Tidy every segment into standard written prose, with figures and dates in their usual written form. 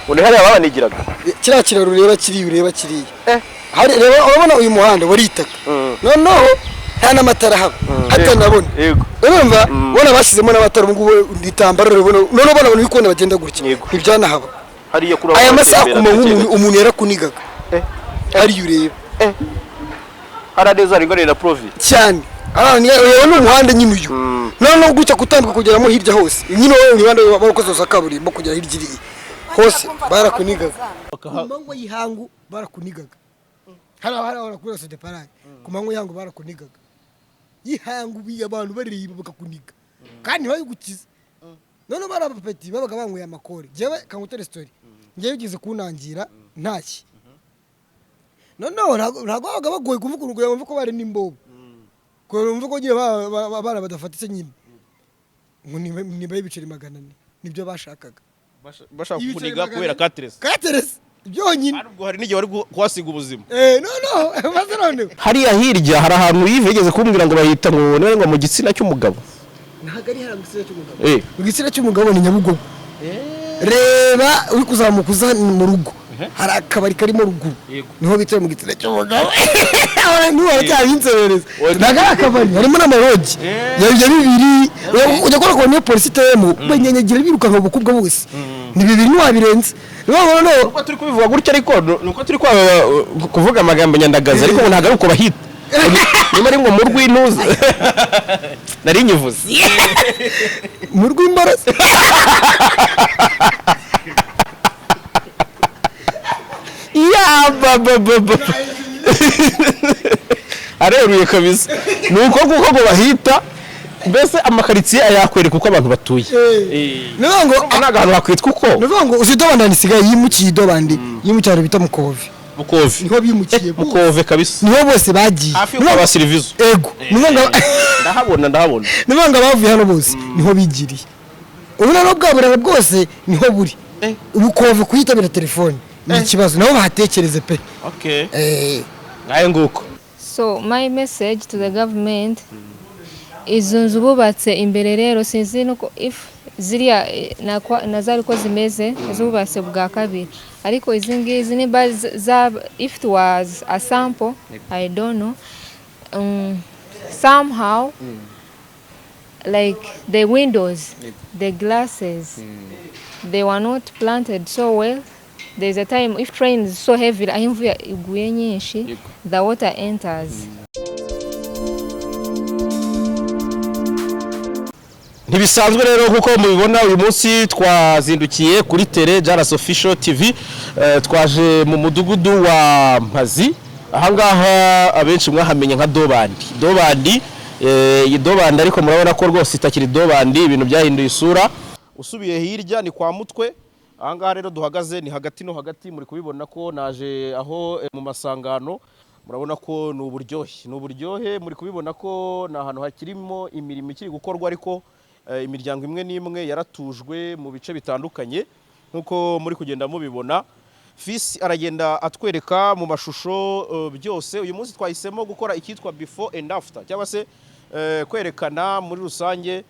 Ngo ni hariya babanigiraga? Kiriya kiraro ureba kiriya, ureba kiriya. Hari, reba, urabona uyu muhanda wari itaka, noneho nta n'amatara ahaba, hatanabona. Urumva, ubona bashyizemo n'amatara ubu ngubu, igitambaro urabona, noneho ubona abantu uri kubona bagenda gutya. Ntibyanahaba. Hariya kuri Aya masaha ku batembera manywa gake umuntu gake. Umuntu yarakunigaga hariya ureba. Hariya neza haringaniye na Provi. Cyane. Ureba ni umuhanda nyine uyu, noneho gutya kutambuka kugeramo hirya hose nyine wowe umuhanda bawukoze wa kaburimbo kugera hirya iriya hose barakunigaga. Ku manywa y'ihangu barakunigaga. Hari kuri Sodeparage ku manywa y'ihangu barakunigaga, y'ihangu abantu bareba bakakuniga kandi ntibabigukize. Noneho bari abapeti babaga banyweye amakore. Njyewe kangutere story, njyewe ugeze kunangira ntashye, noneho ntabwo babaga bagoye kuvuga urugo, bumva ko bari n'imbobo, kubera bumva ko nyine abana badafatitse nyine, ngo niba ibiceri 400 nibyo bashakaga. Bashaka Ibiceri kukuniga 400. kubera kateresi. Kateresi byonyine. Ubwo hari n'igihe wari kuhasiga ubuzima. Noneho maze noneho Hariya hirya hari ahantu Yves yigeze kumbwira ngo bahita ngo niba ngo mu gitsina cy'umugabo. Ntabwo ari hariya mu gitsina cy'umugabo. Mu gitsina cy'umugabo ni Nyabugogo. Reba, uri kuzamuka uza mu rugo, hari akabari karimo ruguru, niho bita mu gitsina cy'umugabo. Niho baracyabinzerereza. Ntabwo ari akabari, harimo n'amarogi ya bibiri. Ujya kubona ko niyo polisi iteyemo banyanyagira birukanka ubukobwa bose, ni bibiri ntiwabirenze. Niyo noneho Uko turi kubivuga gutya, ariko nuko turi kuvuga amagambo nyandagazi, ariko ngo ntabwo ari uko bahita, niba ari ngo mu rw'intuza nari nyivuze. Mu rw'imbaraga. Ya ba ba ba ba, areruye kabisa. Ni uko nguko ngo bahita, mbese amakaritsiye ayakwereka uko abantu batuye. Ni ngo Ntabwo ahantu hakwitwa uko. Ni ukuvuga ngo uzi idobandi isigaye yimukiye, idobandi yimukiye ahantu bita Mukove. Mukove. Niho bimukiye bose. Mukove kabisa. Niho bose bagiye. Hafi yo kwa ba Silivizo. Ego, ni ukuvuga ngo Ndahabona, ndahabona. Ni ukuvuga ngo abavuye hano bose niho bigiriye. Ubu noneho bwa burara bwose niho buri. Ubu kove kuyitabira telefone ni ikibazo, nabo bahatekereze pe. Okay, ngahe nguko. So my message to the government, izo nzu bubatse imbere rero sinzi nuko if ziriya nazari ko zimeze zubatse bwa kabiri, ariko izi ngizi niba if it was a sample, I don't know, somehow like the windows, the glasses, they were not planted so well. There's a time if rain is so heavy, aho imvura iguye nyinshi, the water enters. Ntibisanzwe rero, nk'uko mubibona, uyu munsi twazindukiye kuri Tele Jaras Official TV. Twaje mu mudugudu wa Mpazi. Ahangaha abenshi mwahamenye nka Dobandi. Dobandi, iyi Dobandi ariko murabona ko rwose itakiri Dobandi, ibintu byahinduye isura. Usubiye hirya ni kwa Mutwe. Ahangaha rero duhagaze ni hagati no hagati, muri kubibona ko naje aho mu masangano. Murabona ko ni uburyohe, ni uburyohe. Muri kubibona ko ni ahantu hakirimo imirimo ikiri gukorwa, ariko imiryango imwe n'imwe yaratujwe mu bice bitandukanye nk'uko muri kugenda mubibona. Fisi aragenda atwereka mu mashusho byose. Uyu munsi twahisemo gukora icyitwa before and after, cyangwa se kwerekana muri rusange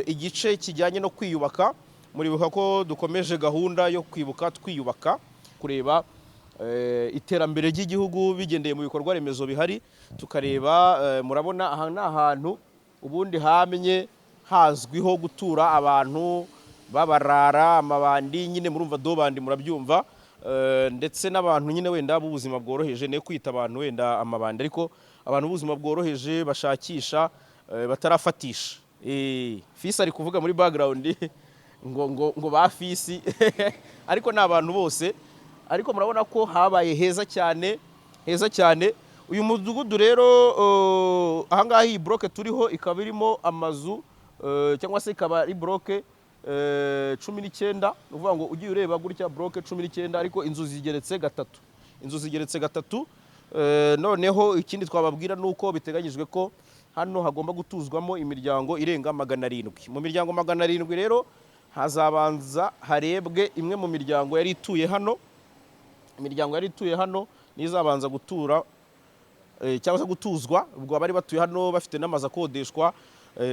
igice kijyanye no kwiyubaka. Muribuka ko dukomeje gahunda yo kwibuka twiyubaka, kureba iterambere ry'igihugu bigendeye mu bikorwa remezo bihari, tukareba murabona aha ni ahantu ubundi hamye hazwiho gutura abantu babarara, amabandi nyine, murumva Dobandi, murabyumva, ndetse n'abantu nyine wenda b'ubuzima bworoheje, ne kwita abantu wenda amabandi, ariko abantu b'ubuzima bworoheje bashakisha, batarafatisha. Fisi ari kuvuga muri background ngo ba Fisi, ariko ni abantu bose. Ariko murabona ko habaye heza cyane, heza cyane. Uyu mudugudu rero, ahangaha iyi block turiho ikaba irimo amazu, cyangwa se ikaba ari block 19. Ni ukuvuga ngo ugiye ureba gutya, block 19, ariko inzu zigeretse gatatu, inzu zigeretse gatatu. Noneho ikindi twababwira ni uko biteganyijwe ko hano hagomba gutuzwamo imiryango irenga 700. Mu miryango 700 rero hazabanza harebwe imwe mu miryango yari ituye hano. Imiryango yari ituye hano niyo izabanza gutura cyangwa se gutuzwa. Ubwo abari batuye hano bafite n'amazu akodeshwa,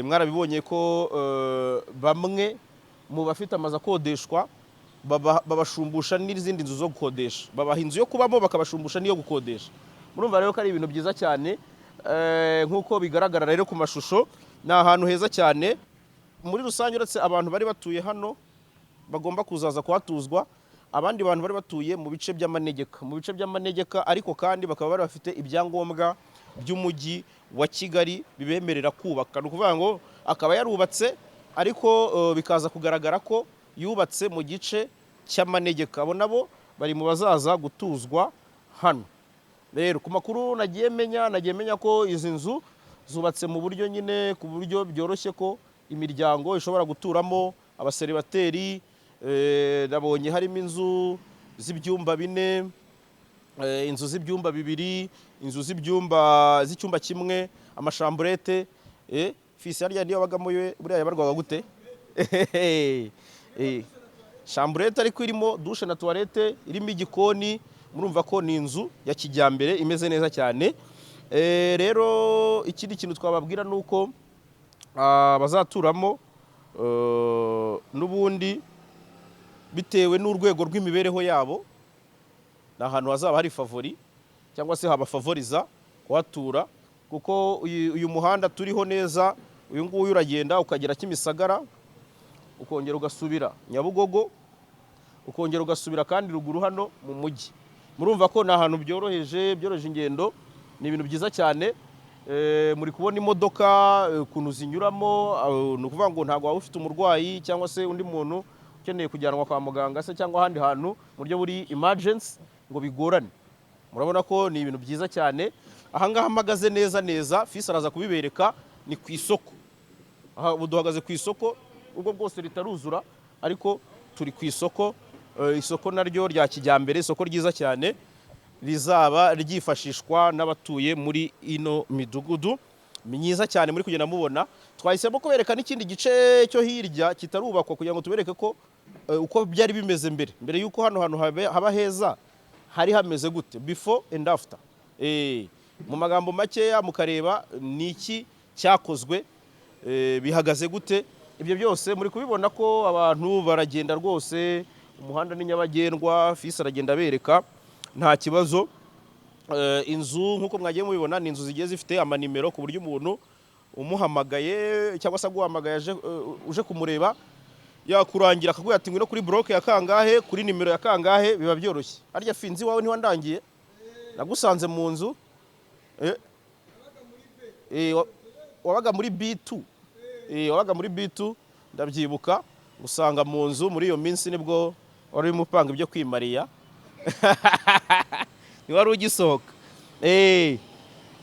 mwarabibonye ko bamwe mu bafite amazu akodeshwa Babashumbusha n'izindi nzu zo gukodesha. Babaha inzu yo kubamo, bakabashumbusha n'iyo gukodesha. Murumva rero ko ari ibintu byiza cyane. Nk'uko bigaragara rero ku mashusho, ni ahantu heza cyane muri rusange. Uretse abantu bari batuye hano bagomba kuzaza kuhatuzwa, abandi bantu bari batuye mu bice by'amanegeka, mu bice by'amanegeka, ariko kandi bakaba bari bafite ibyangombwa by'umujyi wa Kigali bibemerera kubaka. Ni ukuvuga ngo akaba yarubatse, ariko bikaza kugaragara ko yubatse mu gice cy'amanegeka, abo nabo bari mu bazaza gutuzwa hano. Rero ku makuru nagiye menya ko izi nzu zubatse mu buryo nyine, ku buryo byoroshye ko imiryango ishobora guturamo, abaseribateri. Nabonye harimo inzu z'ibyumba 4, inzu z'ibyumba 2, inzu z'ibyumba z'icyumba kimwe, amachambrette. Fisi harya niyo wabagamo we, buriya yabarwaga gute? Chambrette ariko irimo douche na toilette, irimo igikoni. Murumva ko ni inzu ya kijyambere imeze neza cyane. Rero ikindi kintu twababwira ni uko bazaturamo n'ubundi bitewe n'urwego rw'imibereho yabo, ni ahantu hazaba hari favori cyangwa se habafavoriza kuhatura, kuko uyu muhanda turiho neza uyu nguyu uragenda ukagera Kimisagara, ukongera ugasubira Nyabugogo, ukongera ugasubira kandi ruguru hano mu mujyi. Murumva ko ni ahantu byoroheje ingendo, ni ibintu byiza cyane. Muri kubona imodoka ukuntu zinyuramo. Ni ukuvuga ngo ntabwo waba ufite umurwayi cyangwa se undi muntu ukeneye kujyanwa kwa muganga se cyangwa ahandi hantu mu buryo buri emergency ngo bigorane. Murabona ko ni ibintu byiza cyane. Ahangaha mpagaze neza neza, fisi araza kubibereka, ni ku isoko. Aha ubu duhagaze ku isoko, ubwo bwose ritaruzura, ariko turi ku isoko. Isoko naryo rya kijyambere, isoko ryiza cyane rizaba ryifashishwa n'abatuye muri ino midugudu myiza cyane muri kugenda mubona. Twahisemo kubereka n'ikindi gice cyo hirya kitarubakwa kugira ngo tubereke ko uko byari bimeze mbere, mbere y'uko hano hantu haba heza, hari hameze gute, before and after. Mu magambo makeya mukareba ni iki cyakozwe, bihagaze gute. Ibyo byose muri kubibona ko abantu baragenda rwose, umuhanda ni nyabagendwa. Fisi aragenda abereka, nta kibazo. Inzu nk'uko mwagiye mubibona ni inzu zigiye zifite amanimero, ku buryo umuntu umuhamagaye cyangwa se aguhamagaye uje kumureba, yakurangira akaguha ati: "Ngwino kuri block ya kangahe, kuri nimero ya kangahe." Biba byoroshye. Harya finzi wawe ntiwandangiye? Nagusanze mu nzu. Wabaga muri B2. Wabaga muri B2, ndabyibuka, usanga mu nzu. Muri iyo minsi nibwo wari urimo upanga ibyo kwimariya, ntiwari ugisohoka.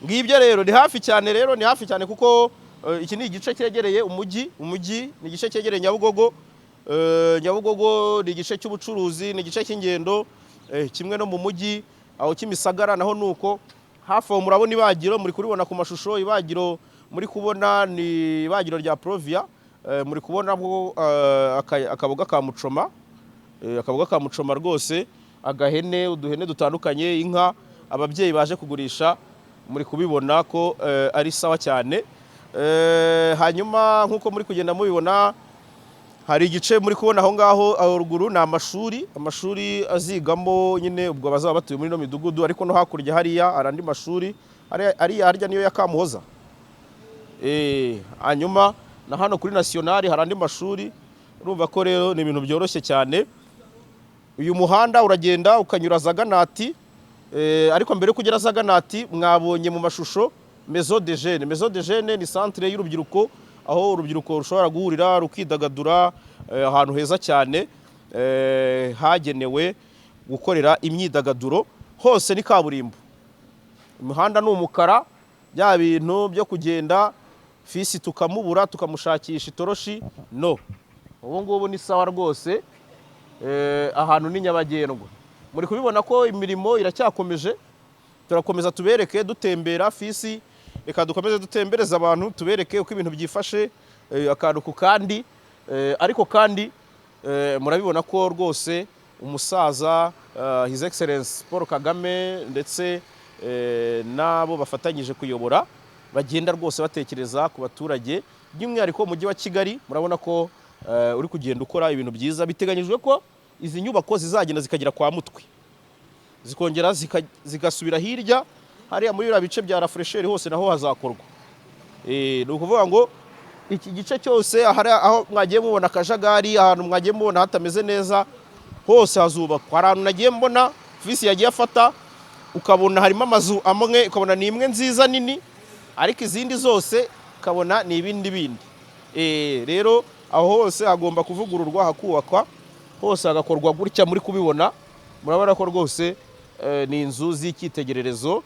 Ngibyo rero, ni hafi cyane rero, ni hafi cyane, kuko iki ni igice cyegereye umujyi. Umujyi ni igice cyegereye Nyabugogo. Nyabugogo ni igice cy'ubucuruzi, ni igice cy'ingendo, kimwe no mu mujyi aho Kimisagara naho nuko. Hafi aho murabona ibagiro, muri kuribona ku mashusho. Ibagiro muri kubona ni ibagiro rya Provia. Muri kubona ko akaboga ka mucoma, akaboga ka mucoma rwose, agahene, uduhene dutandukanye, inka, ababyeyi baje kugurisha, muri kubibona ko ari sawa cyane. Hanyuma nk'uko muri kugenda mubibona, hari igice muri kubona aho ngaho aho ruguru, ni amashuri, amashuri azigamo nyine ubwo bazaba batuye muri ino midugudu. Ariko no hakurya hariya hari andi mashuri, hariya harya niyo ya Kamuhoza. Hanyuma na hano kuri Nationale hari andi mashuri. Urumva ko rero ni ibintu byoroshye cyane. Uyu muhanda uragenda ukanyura Zaganati, ariko mbere yo kugera Zaganati, mwabonye mu mashusho Maison de Jeunes. Maison de Jeunes ni centre y'urubyiruko, aho urubyiruko rushobora guhurira rukidagadura, ahantu heza cyane hagenewe gukorera imyidagaduro. Hose ni kaburimbo, imihanda ni umukara, bya bintu byo kugenda fisi tukamubura, tukamushakisha itoroshi, no ubu ngubu ni sawa rwose. Ahantu ni nyabagendwa. Muri kubibona ko imirimo iracyakomeje. Turakomeza tubereke dutembera. Fisi, reka dukomeze dutembereza abantu, tubereke uko ibintu byifashe, akantu ku kandi. Ariko kandi murabibona ko rwose umusaza His Excellence Paul Kagame ndetse n'abo bafatanyije kuyobora bagenda rwose batekereza ku baturage, by'umwihariko umujyi wa Kigali. Murabona ko uri kugenda ukora ibintu byiza. Biteganyijwe ko Izi nyubako zizagenda zikagera kwa Mutwe, zikongera zigasubira hirya hariya muri biriya bice bya rafuresheri, hose naho hazakorwa. Ni ukuvuga ngo iki gice cyose ahari aho mwagiye mubona akajagari, ahantu mwagiye mubona hatameze neza, hose hazubakwa. Hari ahantu nagiye mbona visi yagiye afata, ukabona harimo amazu amwe, ukabona ni imwe nziza nini, ariko izindi zose ukabona ni ibindi bindi. Rero aho hose hagomba kuvugururwa, hakubakwa hose, hagakorwa gutya muri kubibona. Murabona ko rwose ni inzu z'icyitegererezo.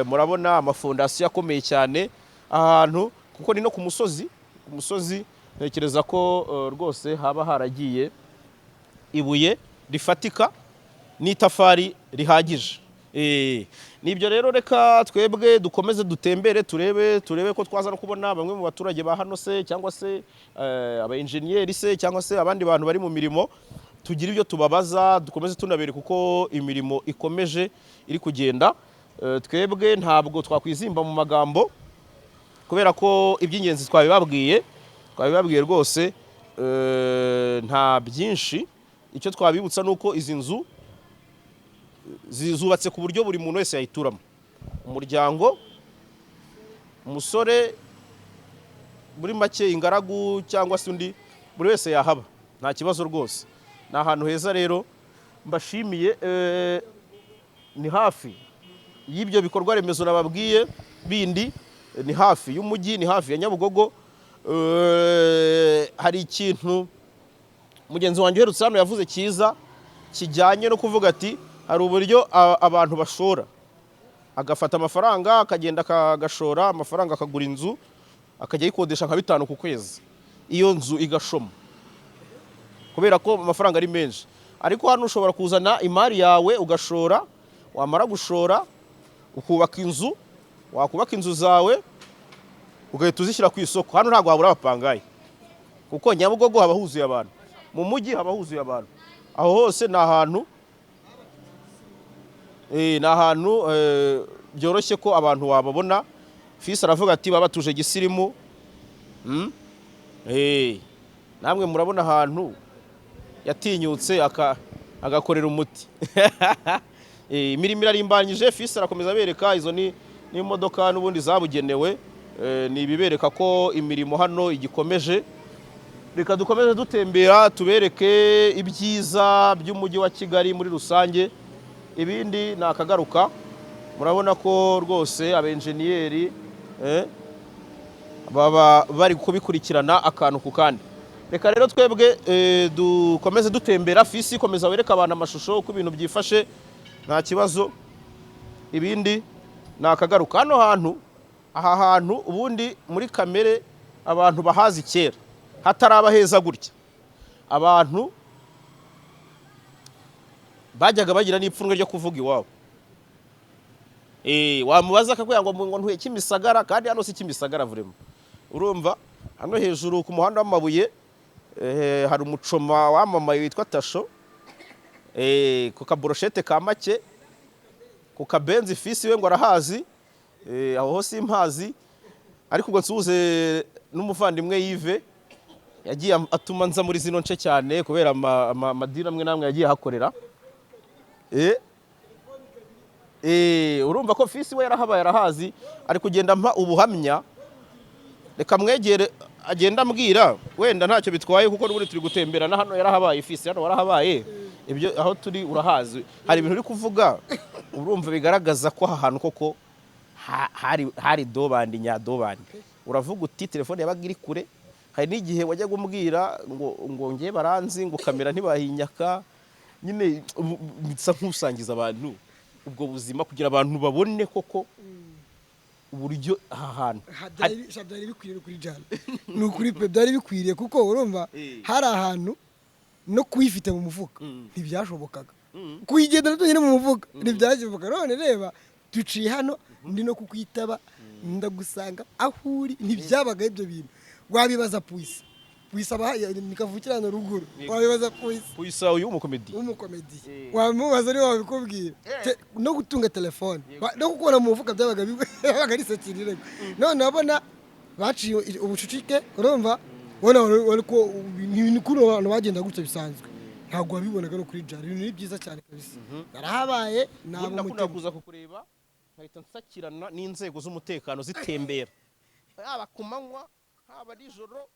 Murabona amafondasiyo akomeye cyane ahantu, kuko ni no ku musozi. Ku musozi ntekereza ko rwose haba haragiye ibuye rifatika n'itafari rihagije. Nibyo rero, reka twebwe dukomeze dutembere, turebe ko twaza no kubona bamwe mu baturage ba hano se, cyangwa se aba enjeniyeri se, cyangwa se abandi bantu bari mu mirimo, tugire ibyo tubabaza, dukomeze tunabereka uko imirimo ikomeje iri kugenda. Twebwe ntabwo twakwizimba mu magambo kubera ko iby'ingenzi twabibabwiye rwose. Nta byinshi, icyo twabibutsa ni uko izi nzu zubatse ku buryo buri muntu wese yayituramo, umuryango, umusore, muri make ingaragu cyangwa se undi, buri wese yahaba nta kibazo rwose. Ni ahantu heza rero, mbashimiye. Ni hafi y'ibyo bikorwa remezo nababwiye bindi, ni hafi y'umujyi, ni hafi ya Nyabugogo. Hari ikintu mugenzi wanjye uherutse hano yavuze cyiza kijyanye no kuvuga ati hari uburyo abantu bashora, agafata amafaranga akagenda akagashora amafaranga, akagura inzu, akajya ayikodesha nka 5 ku kwezi, iyo nzu igashoma kubera ko amafaranga ari menshi. Ariko hano ushobora kuzana imari yawe ugashora, wamara gushora ukubaka inzu, wakubaka inzu zawe ugahita uzishyira ku isoko. Hano ntabwo wabura abapangayi kuko Nyabugogo haba huzuye abantu, mu mujyi haba huzuye abantu, aho hose ni ahantu byoroshye ko abantu wababona. Fisi aravuga ati baba batuje gisirimu. Namwe murabona ahantu yatinyutse agakorera umuti. Imirimo irarimbanyije. Fisi arakomeza abereka izo ni n'imodoka n'ubundi zabugenewe. Ni ibibereka ko imirimo hano igikomeje. Reka dukomeze dutembera, tubereke ibyiza by'umujyi wa Kigali muri rusange, ibindi ni akagaruka. Murabona ko rwose abenjeniyeri baba bari kubikurikirana akantu ku kandi. Reka rero twebwe dukomeze dutembera. Fisi, komeza wereke abantu amashusho uko ibintu byifashe, nta kibazo, ibindi ni akagaruka. Hano hantu, aha hantu ubundi muri kamere abantu bahazi kera hataraba heza gutya, abantu bajyaga bagira n'ipfunwe ryo kuvuga iwabo. Wamubaza akakubwira ngo ntuye Kimisagara, kandi hano si Kimisagara vraiment. Urumva hano hejuru ku muhanda w'amabuye hari umucoma wamamaye witwa Tasho, ku kaboroshete ka make, ku kabenzi. Fisi we ngo arahazi. Aho ho simpazi, ariko ubwo nsuhuze n'umuvandimwe Yves yagiye atuma nza muri zino nce cyane kubera amadini amwe n'amwe yagiye ahakorera. Urumva ko fisi we yarahabaye, arahazi, ari kugenda ampa ubuhamya. Reka mwegere agenda ambwira, wenda ntacyo bitwaye kuko n'ubundi turi gutemberana. Hano yarahabaye. Fisi, hano warahabaye, ibyo aho turi urahazi. Hari ibintu uri kuvuga urumva bigaragaza ko aha hantu koko hari dobandi nyadobandi. Uravuga uti telefone yabaga iri kure, hari n'igihe wajyaga umbwira ngo ngiye baranzi, ngo kamera ntibahinyaka nyine. Bisa nk'usangiza abantu ubwo buzima kugira abantu babone koko uburyo aha hantu Byari bikwiriye kuri jana, ni ukuri pe, byari bikwiriye kuko urumva hari ahantu no kuyifite mu mufuka ntibyashobokaga, kuyigendana twenyine mu mufuka ntibyashoboka. None reba duciye hano, ndi no kukwitaba ndagusanga aho uri. Ntibyabaga ibyo bintu. Wabibaza Puisa, Puisa ni kavukira hano ruguru, wabibaza Puisa. Puisa uyu w'umukomedi? W'umukomedi, wamubaza niba wabikubwira. No gutunga telefone no kukubona mu mufuka byabaga ari sekirirego. None urabona baciye ubucucike, urumva ubona wari ko ni kuno abantu bagenda gutya bisanzwe. Ntabwo wabibonaga no kuri jari. Ibintu ni byiza cyane kabisa, narahabaye naba Ubundi nakundaga umutima. kuza kukureba nkahita nsakirana n'inzego z'umutekano zitembera, haba ku manywa, haba nijoro,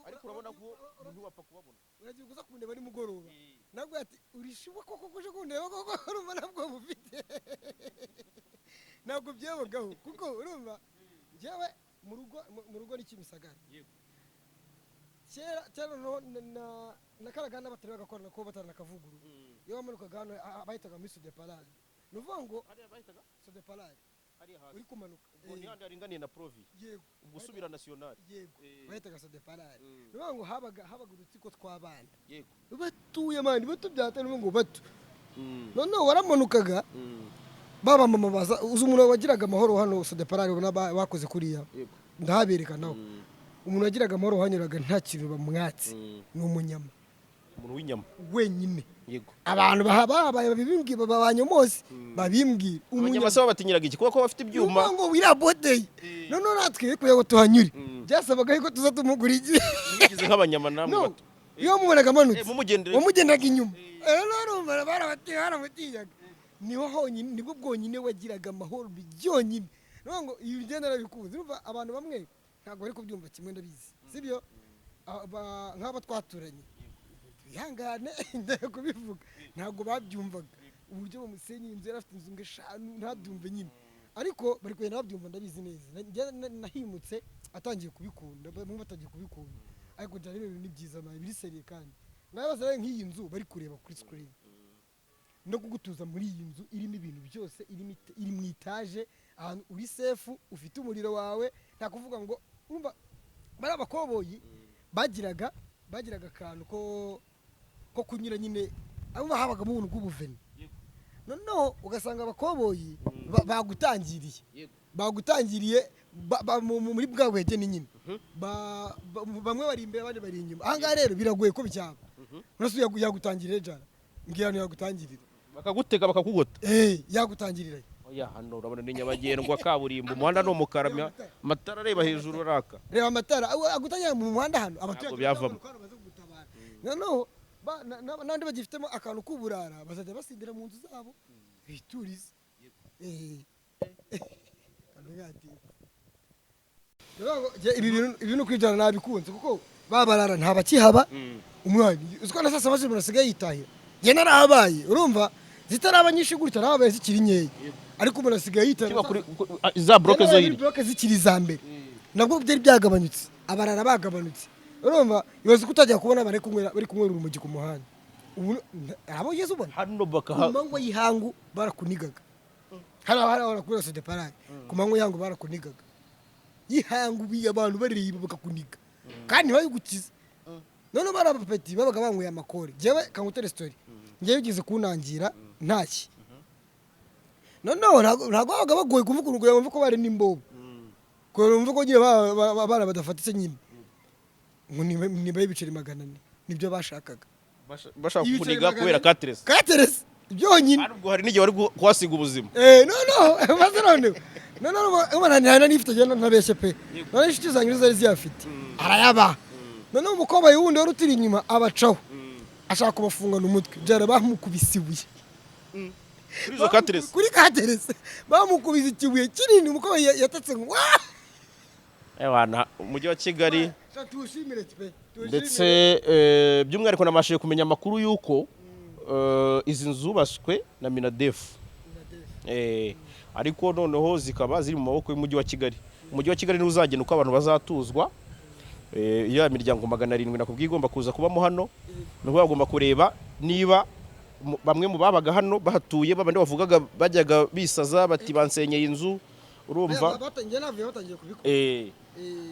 ariko urabona ko ntiwapfa kubabona. Uragiye uza kundeba nimugoroba, nabwo ati urishyuwe koko kuje kundeba koko. Urumva ntabwo mufite, ntabwo byabagaho, kuko urumva njyewe mu rugo, mu rugo ni Kimisagara. Kera kera noneho na kariya batari bagakorana ko bataranakavuguru, iyo wamanukaga hano bahitaga muri Sodeparari, ni ukuvuga ngo Hariya bahitaga Sodeparari. Hariya hasi. Uri kumanuka. Ubwo ni handi haringaniye na Provi. Yego. Ubwo usubira National. Yego. Bahitaga Sodeparari. Ni ukuvuga ngo habaga udutsiko tw'abana batuye man, bato byatari ngo bato. Noneho waramanukaga, baba mama baza. Uzi umuntu wagiraga amahoro hano Sodeparari, ubona bakoze kuriya? Ndahabereka nawe. Umuntu wagiraga amahoro wahanyuraga nta kintu bamwatse ni umunyama. Umuntu w'inyama. Wenyine. Abantu bahabaye babimbwira, babanyomozi babimbwira. Abanyama se babatinyiraga iki? Kuko bafite ibyuma. Ibyuma ngo wirabodeye. Noneho natwe kugira ngo tuhanyure byasabaga yuko tuza tumugura igi. Mwigize nk'abanyama namwe No. bato. Iyo wamubonaga amanutse, Mumugendere. wamugendaga inyuma. Rero urumva baramutinya, baramutinyaga. Niho honyine, nibwo bwonyine wagiraga amahoro byonyine. Ni ukuvuga ngo ibi bigenda narabikunze. Urumva abantu bamwe ntabwo bari kubyumva kimwe, ndabizi, sibyo? Nk'abo twaturanye, bihangane ndaye kubivuga, ntabwo babyumvaga uburyo bamusenyeye inzu. Yari afite inzu ngo eshanu, ntabyumve nyine, ariko bari kugenda babyumva, ndabizi neza. Njye nahimutse atangiye kubikunda, bamwe batangiye kubikunda, ariko byari ibintu ni byiza man, biri sérieux. Kandi nabaza rero nk'iyi nzu bari kureba kuri screen, no kugutuza muri iyi nzu irimo ibintu byose, irimo iri mu itaje, ahantu uri safe, ufite umuriro wawe, nta kuvuga ngo urumva bari abakoboyi bagiraga akantu ko kunyura nyine, abo habagamo ubuntu bw'ubuveni. Noneho ugasanga abakoboyi bagutangiriye muri bwa buhegeni nyine. Bamwe bari imbere, abandi bari inyuma. Ahangaha rero biragoye ko byaba. Uretse yagutangirira jana, mbwira ahantu yagutangirira. Bakagutega, bakakugota. Yagutangirira. Oya, hano urabona ni nyabagendwa, kaburimbo, umuhanda ni umukara, amatara areba hejuru araka. Reba amatara agutangira mu muhanda hano, abaturage Ntabwo byavamo. bazabona uko baza kugutabara. Noneho n'abandi bagifitemo akantu k'uburara bazajya basindira mu nzu zabo biturize. Akantu gatitse. Rero ngo, jye ibi bintu kwijana nabikunze, kuko babarara nta bakihaba. Umwana uziko na sasa amaze, umuntu asigaye yitahira. Njye narahabaye, urumva zitaraba nyinshi gutya, narahabaye zikiri nkeya, ariko umuntu asigaye yitahira. Kiba kuri za bloke zo hirya. Bloke zikiri iza mbere, nabwo byari byagabanutse, abarara bagabanutse. Urumva ibaze ko utajya kubona bari kunywera urumogi ku muhanda ubu, abo ugeze ubona hano ku bakaha. manywa y'ihangu barakunigaga. Hari aho barakura Sodeparari ku manywa y'ihangu, barakunigaga y'ihangu, abantu bareba bakakuniga kandi ntibabigukize. Noneho bari abapeti babaga banyweye amakore. Njyewe kangutere story, njyewe ugeze kunangira ntaki. Noneho ntabwo babaga bagoye kuvuga urugero, bumve ko bari n'imbobo, kubera bumve ko nyine abana badafatitse nyine, ngo niba ibiceri 400 nibyo bashakaga. Bashaka Ibiceri kukuniga 400. kubera kateresi. Kateresi byonyine. Hari ubwo hari n'igihe wari kuhasiga ubuzima. No maze noneho noneho nta n'ifite, agenda ntabeshye pe. Noneho inshuti zanjye zari ziyafite, arayabaha. Noneho umukobwa wundi wari uturi inyuma abacaho ashaka kubafungana umutwe, byara bamukubise ibuye. Kuri izo kateresi. Kuri kateresi bamukubise ikibuye kinini, umukobwa yatatse ngo "Wah!" Ewana, umujyi wa Kigali. Sha, tuwushimire pe, tuwushimire. Ndetse by'umwihariko namashije kumenya amakuru y'uko izi nzu zubatswe na MINADEF, ariko noneho zikaba ziri mu maboko y'umujyi wa Kigali. Umujyi wa Kigali niwo uzagena uko abantu bazatuzwa. Iyo miryango 700 nakubwiye igomba kuza kubamo hano, ni ukuvuga bagomba kureba niba bamwe mu babaga hano bahatuye, babandi bavugaga bajyaga bisaza bati bansenyeye inzu, urumva? Batangiye, navuye batangiye kubikora.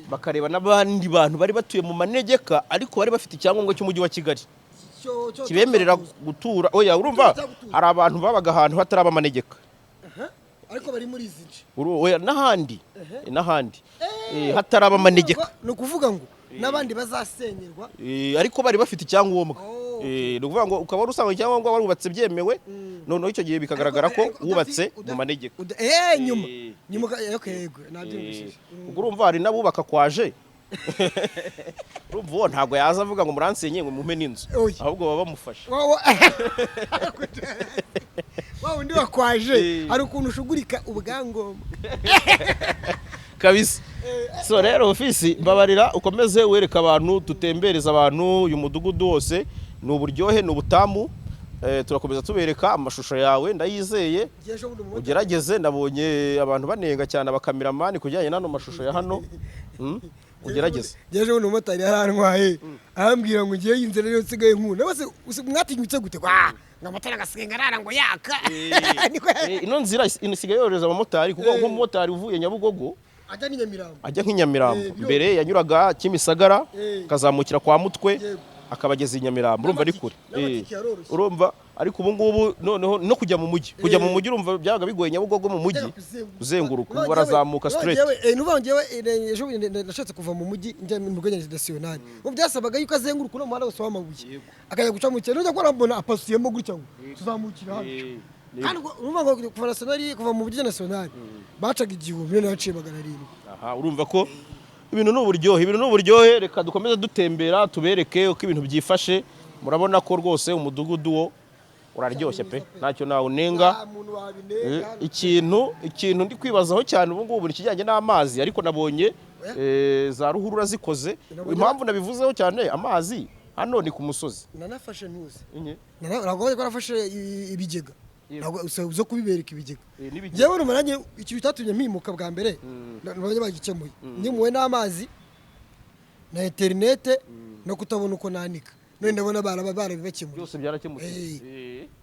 Bakareba n'abandi bantu bari batuye mu manegeka ariko bari bafite icyangombwa cy'umujyi wa Kigali kibemerera gutura. Oya, urumva Cyo gutura. hari abantu babaga ahantu hataraba amanegeka. Aha, ariko bari muri izi nce. Oya, n'ahandi hataraba amanegeka. Ni ukuvuga ngo n'abandi bazasenyerwa. Ariko bari bafite icyangombwa. Oh. Ni ukuvuga ngo ukaba wari usanga icyangombwa warubatse byemewe, noneho icyo gihe bikagaragara ko Ariko wubatse mu manegeka. Nyuma nyuma okay, yego, nabyumvishije. Ubwo urumva hari n'abubaka kwaje. Urumva uwo ntabwo yaza avuga ngo muransenye ngo mumpe n'inzu, Oya. ahubwo baba bamufasha. Wa wundi wakwaje, hari ukuntu ushugurika ubwangombwa. Kabisa. So rero ofisi, mbabarira ukomeze wereka abantu, dutembereza abantu uyu mudugudu wose. Ni uburyohe, ni ubutamu. Turakomeza tubereka amashusho yawe, ndayizeye. Ugerageze, nabonye abantu banenga cyane abakameramani kujyanye n'ano mashusho ya hano. Ugerageze. Ejo bundi umumotari yarantwaye, arambwira ngo ngiye inzira rero nsigaye nkunda bose. Mwatinyutse gute ngo amatara agasigaye ngarara ngo yaka? Niko. Ino nzira isigaye yorohereza abamotari, kuko nk'umumotari uvuye Nyabugogo ajya n'inyamirambo, ajya nk'inyamirambo, mbere yanyuraga Kimisagara, akazamukira kwa Mutwe, akabageza i Nyamirambo, urumva ari kure. N'amatike yaroroshye. Urumva, ariko ubu ngubu noneho no kujya mu mujyi, kujya mu mujyi urumva byabaga bigoye. Nyabugogo mu mujyi uzenguruka, ubu barazamuka straight. Nuvuga njyewe, ejo bundi nashatse kuva mu mujyi njya mu rwenya national, ubu byasabaga yuko azenguruka uno muhanda wose w'amabuye, akajya guca mu cyaro, nujya kubona mbona apasuyemo gutya ngo tuzamukira hano. Kandi urumva ngo kuva national, kuva mu mujyi national bacaga 1000, none yaciye 700. Aha urumva ko ibintu ni uburyohe, ibintu ni uburyohe. Reka dukomeze dutembera, tubereke uko ibintu byifashe. Murabona ko rwose umudugudu wo uraryoshye pe, ntacyo nawunenga. Nta muntu wabinenga. Ikintu ndi kwibazaho cyane ubu ngubu ni ikijyanye n'amazi, ariko nabonye za ruhurura zikoze. Impamvu nabivuzeho cyane, amazi hano ni ku musozi. Nanafashe ntuzi. Inye. Ntabwo bari barafashe ibigega. Ntabwo zo kubibereka ibigega. N'ibigega. Njyewe urumva nanjye ikintu cyatumye mpimuka bwa mbere, nabonye bagikemuye, nimuwe n'amazi na interinete no kutabona uko nanika, none ndabona barabibakemuye. Byose byarakemutse.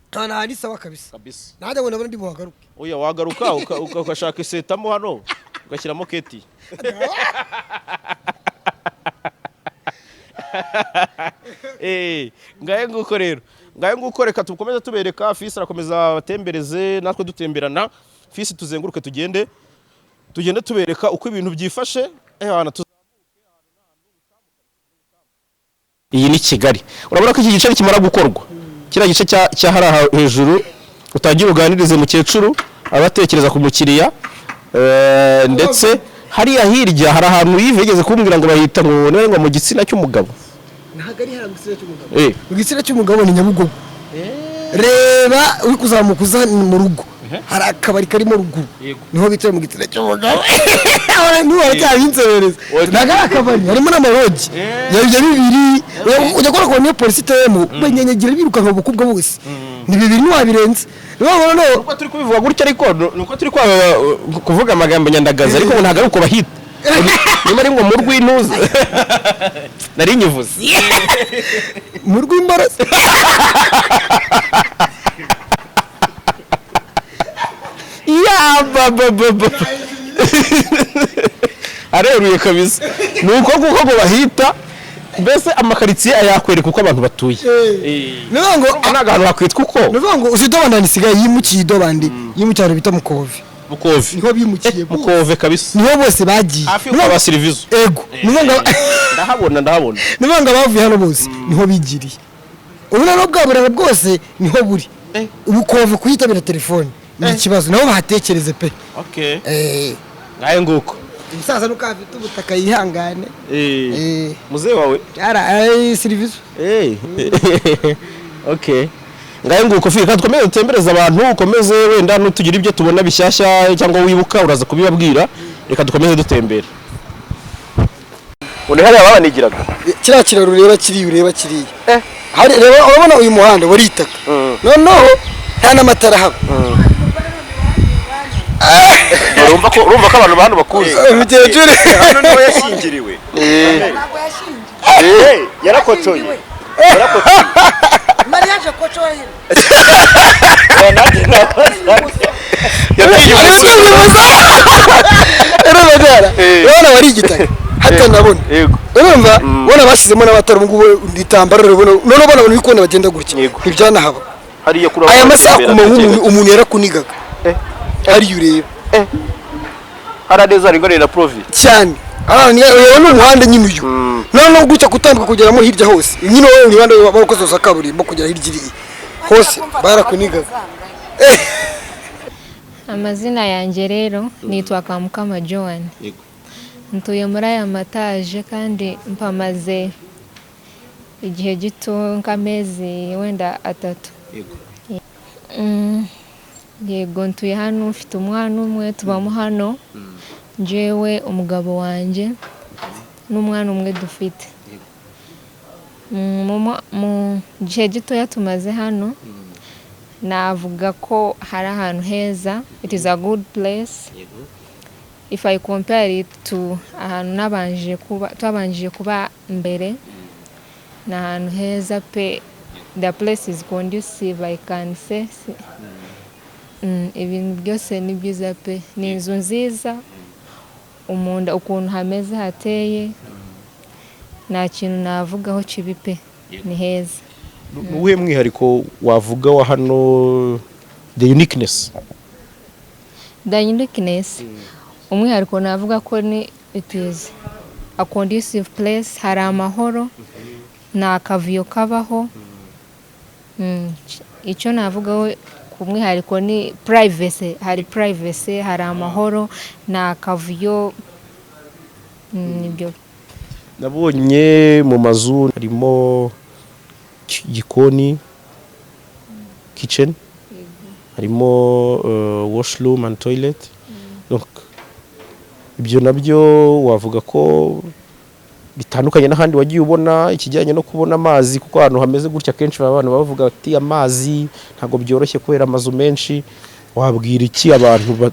Nta hantu isaba kabisa. Kabisa. Nanjye ngo ndabona ndi buhagaruke. Oya, wagaruka ugashaka isetamo hano ugashyiramo keti. Ngahe nguko rero, ngahe nguko. Reka tukomeze tubereka. Fisi arakomeza abatembereze, natwe dutemberana. Fisi, tuzenguruke, tugende tugende tubereka uko ibintu byifashe. Hana iyi ni Kigali. Urabona ko iki gice nikimara gukorwa, kiriya gice cya hariya hejuru, utangira uganirize mukecuru abatekereza ku mukiriya. Ndetse hariya hirya hari ahantu Yves yigeze kumbwira ngo bahita ngo niba ngo mu gitsina cy'umugabo. Ntabwo ari hariya mu gitsina cy'umugabo. Mu gitsina cy'umugabo ni Nyabugogo. Reba uri kuzamuka uza mu rugo, hari akabari karimo ruguru, niho bita mu gitsina cy'umugabo. Niho baracyabinzobereza. Ntabwo ari akabari, harimo n'amarogi ya bibiri. Ujya kubona ko niyo polisi iteyemo banyanyagira birukanka ubukobwa bose, ni bibiri ntiwabirenze. Niyo noneho Uko turi kubivuga gutya, ariko nuko turi kuvuga amagambo nyandagazi, ariko ngo ntabwo ari uko bahita, niba ari ngo mu rw'intuza nari nyivuze. Mu rw'imbaraga. Ya ba ba ba ba, areruye kabisa. Ni uko nguko ngo bahita, mbese amakaritsiye ayakwereka uko abantu batuye. Ni ukuvuga ngo ntabwo ahantu hakwitwa uko. Ni ukuvuga ngo uzi idobandi isigaye yimukiye, idobandi yimukiye ahantu bita Mukove. Mukove. Niho bimukiye bose. Mukove kabisa. Niho bose bagiye. Hafi yo kwa ba Sirivizo. Ego, ni ukuvuga ngo Ndahabona, ndahabona. Ni ukuvuga ngo abavuye hano bose niho bigiriye. Ubu noneho bwa burara bwose niho buri. Ubu kove kuyitabira telefone ni ikibazo, nabo bahatekereze pe. Okay, ngahe nguko. Umusaza nuko afite ubutaka yihangane. Muzehe wawe? Byara serivisi. Okay, ngahe nguko. Fika dukomeze dutembereze abantu, ukomeze wenda nutugira ibyo tubona bishyashya cyangwa wibuka uraza kubibabwira. Reka dukomeze dutembera. Ubu hariya babanigiraga. Kiriya kiraro ureba kiriya, ureba kiriya, hari, reba, urabona uyu muhanda wari itaka, noneho nta n'amatara ahaba. Urumva ko abantu ba hano bakuzi. Umukecuru. Hano niho yashyingiriwe. Ntabwo yashingiwe. Yarakocoye, yarakocoye. Mariage kocoye. Nanjye nabazaga. Yabwiye umusore. Urabona wari igitaka hatanabona. Urumva ubona bashyizemo n'amatara ubu ngubu, igitambaro urabona, noneho ubona abantu uri kubona bagenda gutya. Ntibyanahaba. Hariya kuri Aya masaha ku manywa umuntu yarakunigaga hariya ureba. Hariya neza ringaniye na Provi. Cyane. Ureba ni umuhanda nyine uyu, noneho gutya kutambuka kugeramo hirya hose, nyine wowe umuhanda bawukoze wa kaburimbo kugera hirya iriya hose barakunigaga. Amazina yanjye rero nitwa Kamukama Joan. Yego. Ntuye muri aya mataje kandi mpamaze igihe gito, nk'amezi wenda 3. Yego, ntuye hano, mfite umwana umwe, tubamo hano, njyewe, umugabo wanjye n'umwana umwe dufite. Mu gihe gitoya tumaze hano, navuga ko hari ahantu heza. It is a good place if I compare it to ahantu nabanje kuba, twabanjije kuba mbere. Ni ahantu heza pe. The place is conducive, I can say. Ibintu byose ni byiza pe. Ni inzu nziza, umunda ukuntu hameze, hateye, nta kintu navugaho kibi pe, ni heza. Ni uwuhe mwihariko wavuga wa hano, the uniqueness? The uniqueness, umwihariko navuga ko ni it is a conducive place. Hari amahoro, nta kavuyo kabaho. Icyo navugaho ku mwihariko ni privacy. Hari privacy, hari amahoro, nta kavuyo. Nibyo. Nabonye mu mazu harimo igikoni, kitchen, harimo washroom and toilet. Donc, ibyo nabyo wavuga ko bitandukanye n'ahandi wagiye ubona. Ikijyanye no kubona amazi, kuko ahantu hameze gutya akenshi baba abantu bavuga ati amazi ntabwo byoroshye kubera amazu menshi, wabwira iki abantu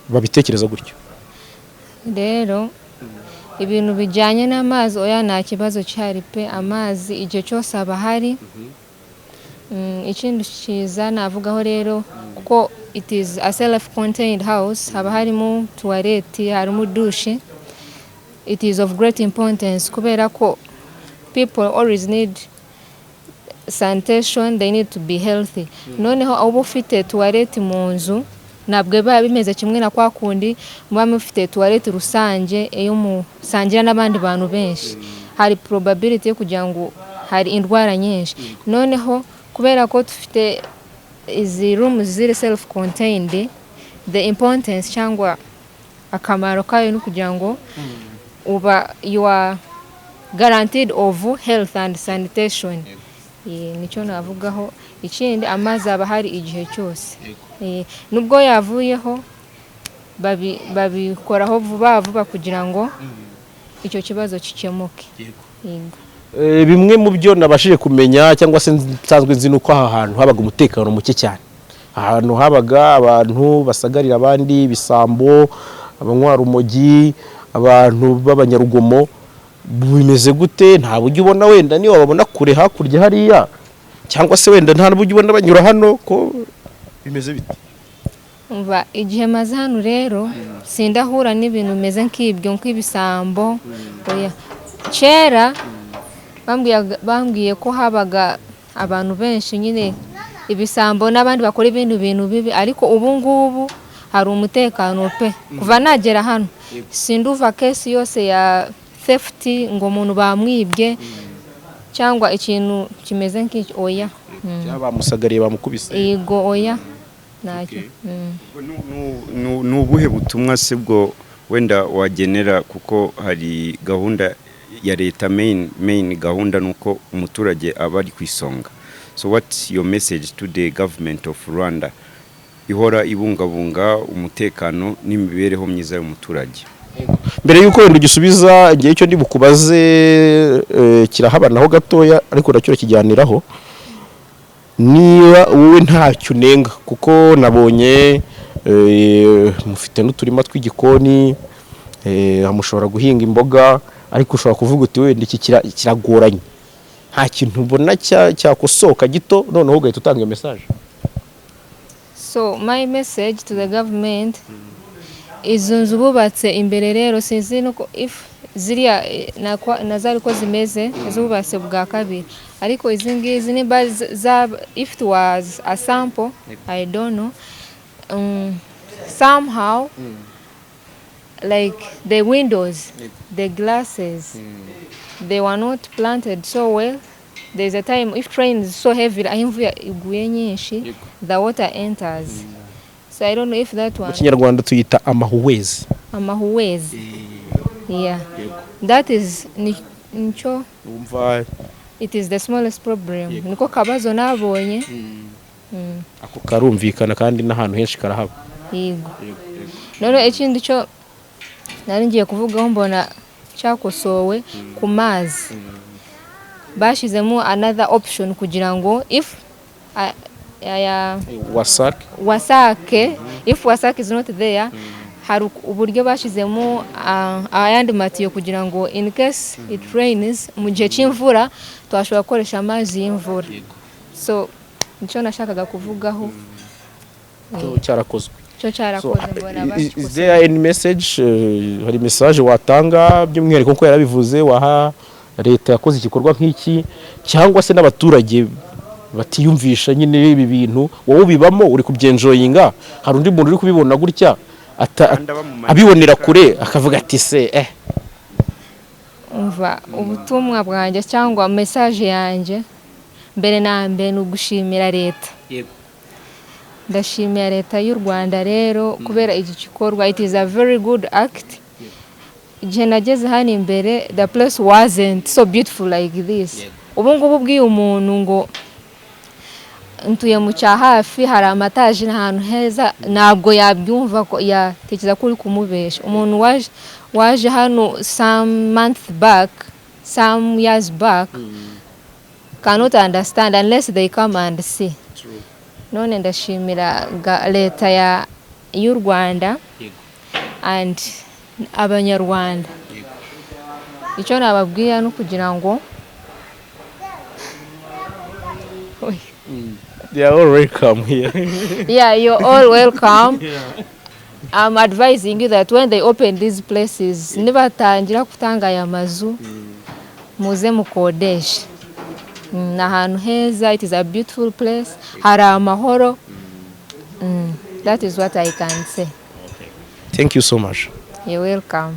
babitekereza gutyo? Rero ibintu bijyanye n'amazi, oya, nta kibazo cyari pe. Amazi igihe cyose aba ahari. Ikindi cyiza navugaho rero, kuko it is a self contained house, haba harimo toilette, harimo douche. It is of great importance kubera ko people always need sanitation, they need to be healthy. Noneho uba ufite toilette mu nzu, ntabwo biba bimeze kimwe na kwa kundi muba mufite toilette rusange, iyo musangira n'abandi bantu benshi hari probability yo kugira ngo hari indwara nyinshi. Noneho kubera ko dufite izi rooms ziri self contained, the importance cyangwa akamaro kayo ni kugira ngo uba you are guaranteed of health and sanitation. Nicyo navugaho. Ikindi, amazi aba ahari igihe cyose. Nubwo yavuyeho, babikoraho vuba vuba kugira ngo icyo kibazo gikemuke. Yego. Bimwe mu byo nabashije kumenya cyangwa se nsanzwe nzi, nuko aha hantu habaga umutekano muke cyane, ahantu habaga abantu basagarira abandi, ibisambo, abanywa rumogi, abantu b'abanyarugomo. Bimeze gute? Nta buryo ubona wenda niyo wababona kure hakurya hariya, cyangwa se wenda nta n'uburyo ubona banyura hano, ko bimeze bite? Umva, igihe maze hano rero sindahura n'ibintu bimeze nk'ibyo, nk'ibisambo, oya. Kera bambwiye ko habaga abantu benshi nyine, ibisambo n'abandi bakora ibindi bintu bibi, ariko ubu ngubu hari umutekano pe. Kuva nagera hano sinduva case yose ya theft, ngo umuntu bamwibye cyangwa ikintu kimeze nk'icyo, oya. Cyangwa bamusagariye, bamukubise? Yego, oya, ntacyo. Ni ubuhe butumwa se bwo wenda wagenera, kuko hari gahunda ya leta, main gahunda ni uko umuturage aba ari ku isonga? So what's your message to the government of Rwanda ihora ibungabunga umutekano n'imibereho myiza y'umuturage? Mbere y'uko wenda ugisubiza, igihe cyo ndi bukubaze kirahabanaho gatoya, ariko nacyo kijyaniraho. Niba wowe ntacyo unenga, kuko nabonye mufite n'uturima tw'igikoni, mushobora guhinga imboga, ariko ushobora kuvuga uti wenda iki kiragoranye, nta kintu ubona cyakosoka gito, noneho ugahita utanga iyo message. So my message to the government, izo nzu bubatse imbere rero, sinzi nuko if ziriya na zari ko zimeze zubatse bwa kabiri, ariko izi ngizi niba if it was a sample, I don't know, somehow like the windows, the glasses, they were not planted so well. There's a time if rain is so heavy, aho imvura iguye nyinshi, the water enters. So I don't know if that Mu one Kinyarwanda tuyita amahuhwezi. Amahuwezi, yeah, that is nicyo. Wumva. It is the smallest problem, niko kabazo nabonye. Ako karumvikana kandi n'ahantu henshi karahaba. Yego. None ikindi cyo nari ngiye kuvugaho, mbona cyakosowe ku mazi, bashyizemo another option kugira ngo if aya WASAC. WASAC, if WASAC is not there, hari uburyo bashyizemo ayandi matiyo kugira ngo in case it rains, mu gihe cy'imvura, twashobora gukoresha amazi y'imvura. So nicyo nashakaga kuvugaho. Cyo cyarakozwe. Cyo cyarakoze, mbona Is bakikoze. there any message, hari message watanga by'umwihariko, nkuko yarabivuze, waha leta yakoze igikorwa nk'iki, cyangwa se n'abaturage batiyumvisha nyine ibi bintu? Wowe ubibamo, uri kubyenjoyinga, hari undi muntu uri kubibona gutya Kandi aba mu manegeka. abibonera kure akavuga ati se Umva, ubutumwa bwanjye cyangwa message yanjye, mbere na mbere ni ugushimira leta. Ndashimira leta y'u Rwanda rero kubera iki gikorwa. It is a very good act. Igihe nageze hano imbere, the place wasn't so beautiful like this. Ubu ngubu ubwiye umuntu ngo ntuye mu cya hafi, hari amataje, ni ahantu heza, ntabwo yabyumva, ko yatekereza ko uri kumubesha. Umuntu waje hano some month back, some years back, cannot understand unless they come and see. None ndashimira leta y'u Rwanda and Abanyarwanda. Icyo nababwira ni ukugira ngo Oy. They are all welcome here. Yeah, you're all welcome. I'm advising you that when they open these places, nibatangira kutanga aya mazu, muze mukodeshe. Ni ahantu heza, it is a beautiful place, hari amahoro. That is what I can say. Thank you so much. You're welcome.